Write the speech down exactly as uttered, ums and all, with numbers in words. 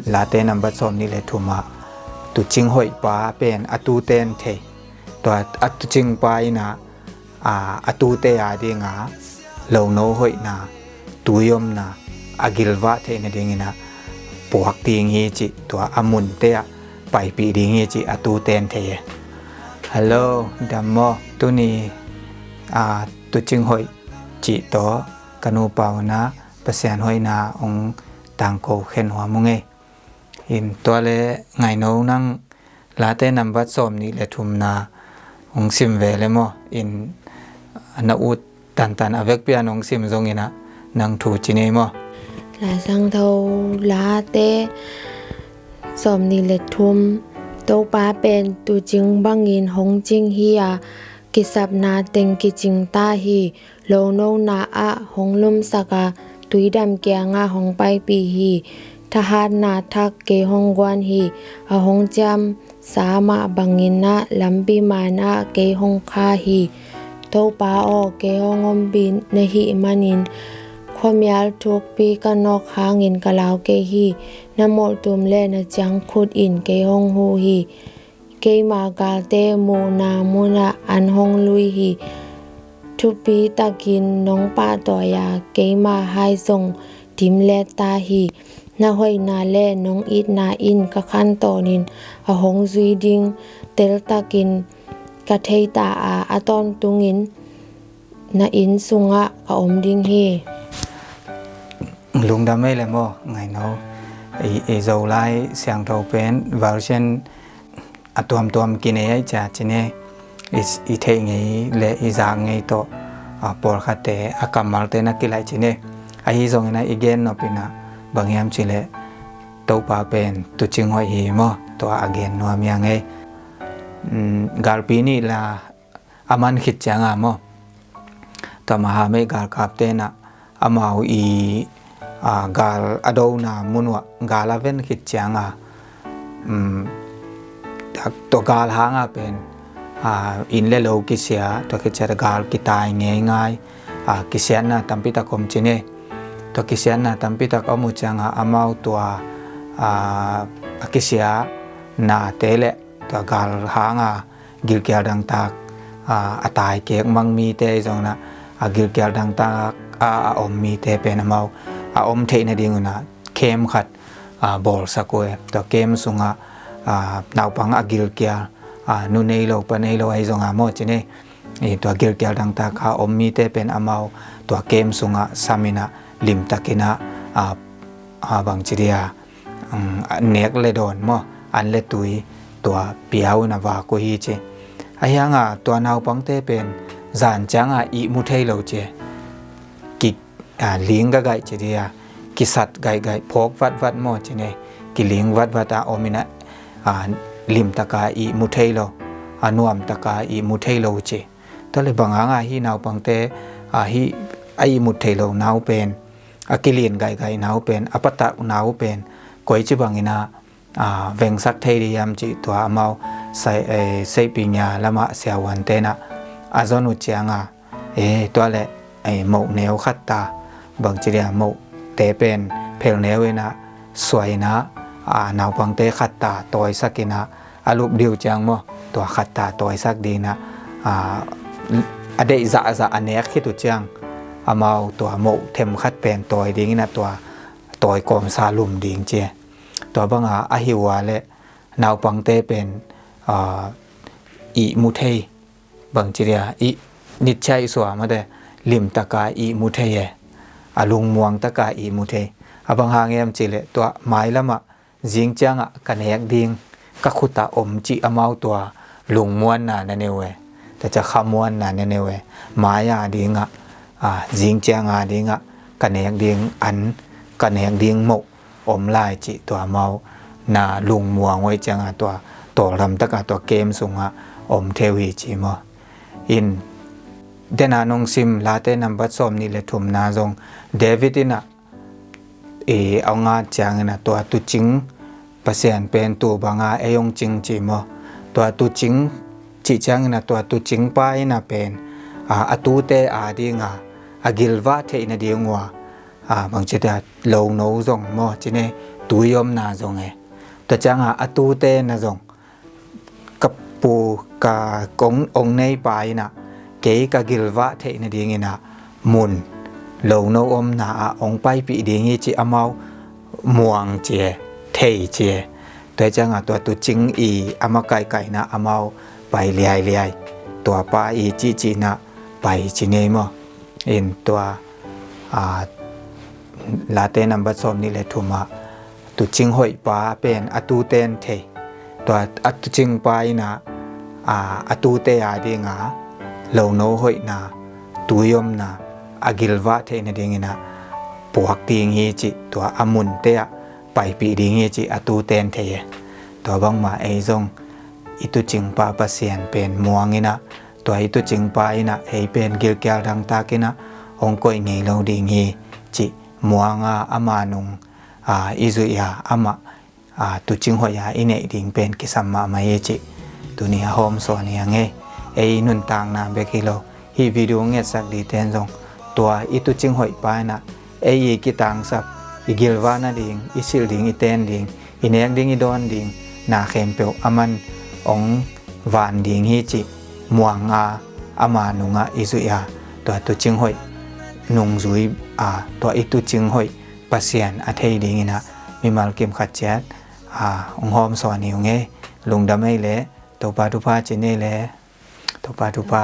Late nambat sawm nih le thum ah tuucing hoih pa pen a tuute in thei. Tua a tuucing pa in ah a tuute a dinga lono hoihna, tui omna a gilvah theih nadingin ah puak ding hi cih, tua a munte ah paipih ding hi cih a tuute in thei e. Hello, dam maw? Tuni a tuucing hoih cih tawh ka nupa un ah Pasian hoihna hong tangko khen hua mung ei. In tua le Ngaino, nang Late nambat sawm nih le thumna hong sim ve le maw? In na ut tantan a vekpi-a nong sim zongin ah nang thu ci ni maw? Lai Siangtho Late sawm nih le thum. Topa pen tuucing bangin hong cing hi a, kisapna teng kicing ta hi. Lonona ah hong lumsak a, tuidam kiangah hong paipih hi. Thahatna thak kei hong guan hi. A hong ciamsa mah bangin ah lampi man ah kei hong kha hi. Topa aw, kei hong ompih na hih manin khuamial thukpi ka nawk hangin ka lau kei hi. Na molhtum le na ciangkhut in kei hong hu hi. Keima galte muhna munah an hong lui hi. Thupi takin nong pahtawi a, keima hai zong dimlet ta hi. Na hoihna le nong itna in ka khantawnin a hong zui ding teltakin ka thei ta a, a tawntungin na inn sungah ka om ding hi. Lungdam ei le maw, Ngaino. I, i Zolai Siangtho pen version a tuamtuam kinei ai cia ci ni. I, i theih ngei le i zak ngei tawh a, pawlkhatte a kammalte na kilaih ci ni. Ahi zongin ah i gen nop in ah bang hiam cih leh Topa pen tuucing hoih hi maw, tua a gen nuam hi ing ei. Galpi nih la a man khit cianga maw, tua Mahamei galkapte in ah amau i, a, gal a dona mun uah gal a ven khit cianga, um, tua gal hanga pen, a, inn le lo kisia, tua khit ciat gal kitai ngeingai, a, kisiatna tampi tak om ci ni. Tua kisiatna tampi tak om uh cianga amau tua, a, a kisia nate le tua gal hanga gilkial dangtak, a, a taikek mang mite zong in ah, a gilkial dangtak a, a om mite pen amau a om theih nadingun ah camp khat, a, bawlsak uh e. Tua camp sungah, a, naupang a gilkial, a, nu nei lo pa nei lo ahi zonga maw ci ni. I tua gilkial dangtak a om mite pen amau tua camp sungah samin ah limtakin ah, a, a, bangci dia, um, nek le dawn maw, an le tui tua pia un a vak uh hi ci. Ahi hanga tua naupangte pen zan cianga ihmu thei lo ci. Ki, a, ling gagaih ci dia, kisat gaihgaih, phawk vatvat maw ci ni, kiling vatvat a om in ah, a, limtaka ihmu thei lo, a nuamtaka ihmu thei lo ci. Tua le bang hanga hih naupangte, a, hih a ihmut thei lo nau pen, a kilin gaihgaih nau pen, a patak nau pen koici bangin ah, a, vengsak thei ding hiam cih tua amau Sai, eh, Saipinya lamah siavuante in ah a zon uh cianga, eh, tua le, eh, moh neu khat ta, bangci dia mohte pen phel neu in ah suai in ah, a, naupangte khat ta tawisak in ah a lup ding uh ciang maw, tua khat ta tawisak ding in ah, a, a deih zahzah a nek khit uh ciang amau tua moh them khat pen tawi dingin ah tua tawi kawmsa lum ding ci. Tua banga ahi uh a le naupangte pen, a, ihmu thei, bangci dia, i nitchai sua mate, limtaka ihmu thei e. A lungmuang taka ihmu thei. A bang hang hiam cih leh tua mailamah zing ciangah ka nek ding, ka khutah om cih amau tua lungmuanna na nei uh e. Tua ciang khamuanna na nei uh e. Mai a dingah, a, zing cianga dingah ka nek ding an, ka nek ding moh om lai cih tua amau na lungmuang uh ahih cianga tua tawldam taka tua camp sungah om thei uh hi ci maw. In dena nong sim Late nambat sawm nih le thumna zong David in ah, i, a ngat ciangin ah tua tuucing Pasian pen tua banga ei hong cing ci maw. Tua tuucing cih ciangin ah tua tuucing pa in ah pen, a, a tuute a dinga a gilvah theih nading uh a, a, bangci dia, lono zong maw ci ni, tui omna zong e. Tua ciangah a tute na zong ka pu ka kong ong neipa inah kei ka gilvah theih nading inah mun lono omna ah ong paipih ding hi ci amau muang ci e, thei ci e. Tua ciangah tua tucing i a makaikaina amau pai liailiai. Tua pa i cihcihnah pai ci nei maw. In tua a, Late nambat sawm nih le thumah tucing hoihpa pen a tuten thei. Tua a tucingpa inah a, a tute a dinga lono hoihna, tui omna a gilvah theih nading inah puak ding hi cih, tua a munte ah paipih ding hi cih a tuten thei e. Tua bangmah ei zong i tucingpa Pasian pen muang inah, tua i tucingpa inah ei pen gilkial dangtak inah hong koih ngei lo ding hi cih muanga ama nung a, i zuih a, amah a, tucing hoih a i neih ding pen kisam mahmah hi cih tuni a hawmsawn hi a ngei. Ei nuntakna bek hi lo, hih video ngetsak dingten zong tua i tucing hoihpa inah ei i kitangsap, i gilvah nading, i silh ding, i ten ding, i nek ding, i dawn ding na khempeuh aman ong van ding hi cih muanga ama nungah i zuih a, tua tucing hoih nungzui a, tua i tucing hoih Pasian a thei ding inah mimal kim khat ciat a, ong hawmsawn hi ung ei. Lungdam ei le, Topa thupha ci nei le, Topa thupha.